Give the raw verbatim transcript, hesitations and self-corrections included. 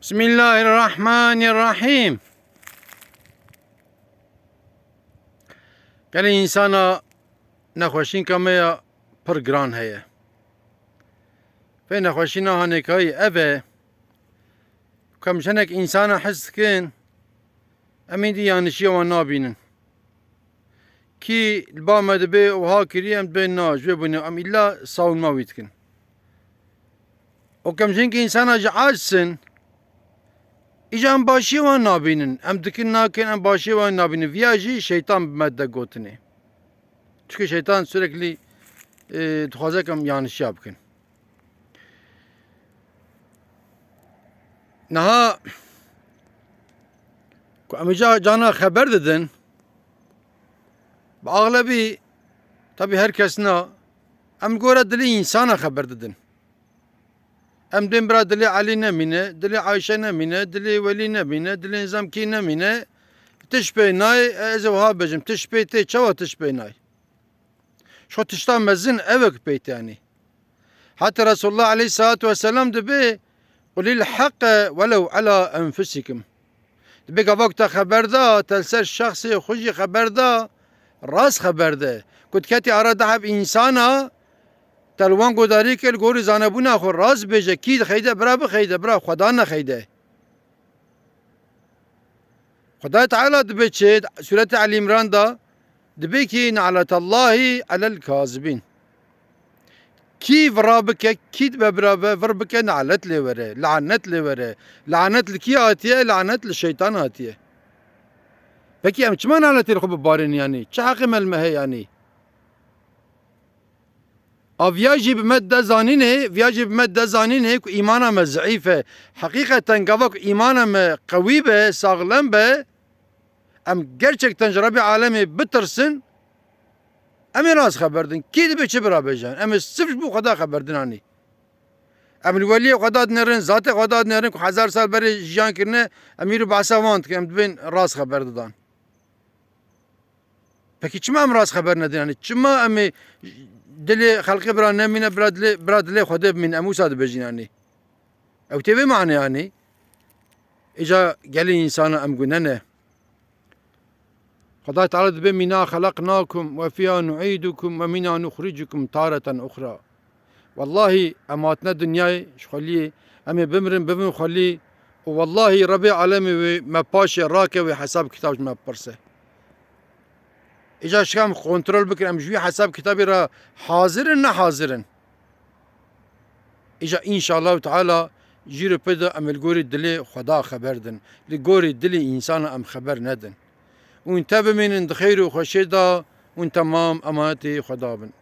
Bismillahirrahmanirrahim. Gelê însana nexweşînka me ya pir giran heye. Vê nexweşîna hanêkayî ev e, ku em jinek însana his dikin, em êdî yanişiya wan nabînin. Kî li ba me dibe wiha kirî, em dibên na, ji vê bûne em îlla savunma wî dikin. Û kem jinkî însana ji aciz in, îja em başiyê wan nabînin. Em dikin nakin, em başiyê wan nabînin. Viya jî şeytan bi me de gotinê. Çunke şeytan sürekli, e, dixwaze kem yanişiya bikin. Niha ku em îca cana xeber didin, bi axlebî, tabî her kes na, em li gora dilê însana xeber didin. Em dibên bira dilê Elî nemîne, dilê Ayşe nemîne, dilê Welî nemîne, dilê nizam kî nemîne. Tişt pê nayê, ez ê wiha bêjim, tişt pê tê, çawa tişt pê nayê? Şo tişta mezin ew e ku pê tê, yanî. Heta Resulullah aleyhissalatu vesselam dibê, "Qulil haqqe welew ala enfusikum." Dibê gava ku te xeber da, te li ser şexsê xwe jî xeber da, rast xeber de. Ku diketî ara du heb însana, te li wan guhdarî kir, li gorî zanebûna xwe rast bêje, kî dixeyde bira bixeyde, bira Xweda nexeyde. Xwedayê Teala dibê çi? Sûretê Elî Îmran de dibê kî, "Ne'letallahî alel kazibîn." Kî vira bike, kî dibe bira ve, vir bike, ne'let lê were, lanet lê were. Lanet li kî hatiye? Lanet li şeytan hatiye. Pekî em çima ne'letê li xwe bibarînin yanî? Çi heqê me li me heye yanî? A viya jî bi me de zanînê, viya jî bi me de zanînê ku îmana me zeîf e. Heqîqeten gava ku îmana me qewî be, saxlem be, em gerçekten ji Rebê Alemê bitirsin, em ê rast xeber din. Kî dibe çi bira bêjin? Em ê sif ji bo Xweda xeber din anî. Em li weliyê Xweda dinêrin, zatê Xweda dinêrin ku hezar sal berê jiyan kirine, em îro behsa wan dikin, em dibên rast xeber didan. Pekî çima em rast xeber nedin? Yanî çima em ê dilê xelkê bira nemîne, bira dilê, bira dilê Xwedê bimîne? Em wisa dibêjin yanî. Ew tê vê manê yanî. Îca gelê însana em gune ne. Xwedayê Teala dibê, "Mîna xelaqnakum ve fiha nuîdukum ve mîna nuxricukum tareten uxra." Wellahî em hatine dinyayê ji xweliyê, em ê bimirin, bibin xwelî û wellahî Rebê Alemê wê me paşê rake, wê hesab kitab ji me bipirse. Îca şika em kontrol bikin, em ji wî hesab kitabê re hazir in, ne hazir in? Îca înşallahu teala jî re pê de em li gorî dilê Xweda xeber din. Li gorî dilê însana em xeber nedin. Hûn te bimînin di xeyr û xweşê de, hûn temam emanetê Xweda bin.